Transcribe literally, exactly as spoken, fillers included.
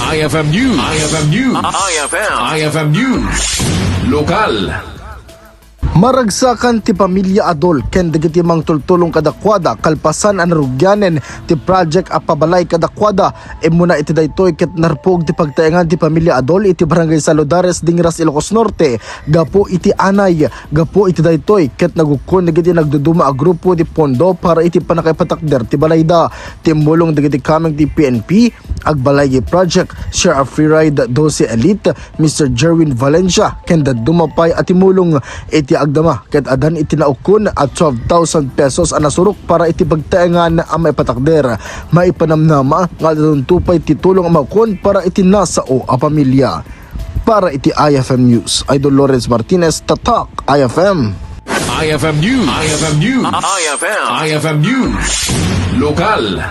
I F M News. I F M News. I F M. I F M News. Lokal. Maragsakan ti pamilia Adol ken dagiti mangtultulong kadakuada kalpasan a narugianen ti project a pabalay kadakuada. Immuna iti daytoy ket narpog ti pagtaengan ti pamilia Adol iti Barangay Saludares, Dingras, Ilocos Norte, gapu iti anay. Gapu iti daytoy ket nagukkon dagiti nagduduma a grupo ti pondo para iti pannakaipatakder ti balayda. Timmulong dagiti kameng ti P N P, Agbalay Project, Share a Free Ride dose Elite, Mister Jerwin Valencia, ken dadduma pay a timulong iti agdama ket adan iti naukkon a twelve thousand pesos a nasurok para iti pagtaengan a maipatakder. Maipanamnama nga adda pay ti tulong a maukon para iti nasao a pamilia. Para iti I F M News, Idol Lawrence Martinez, Tatak I F M. I F M News. I F M News. I F M. I F M News. Lokal.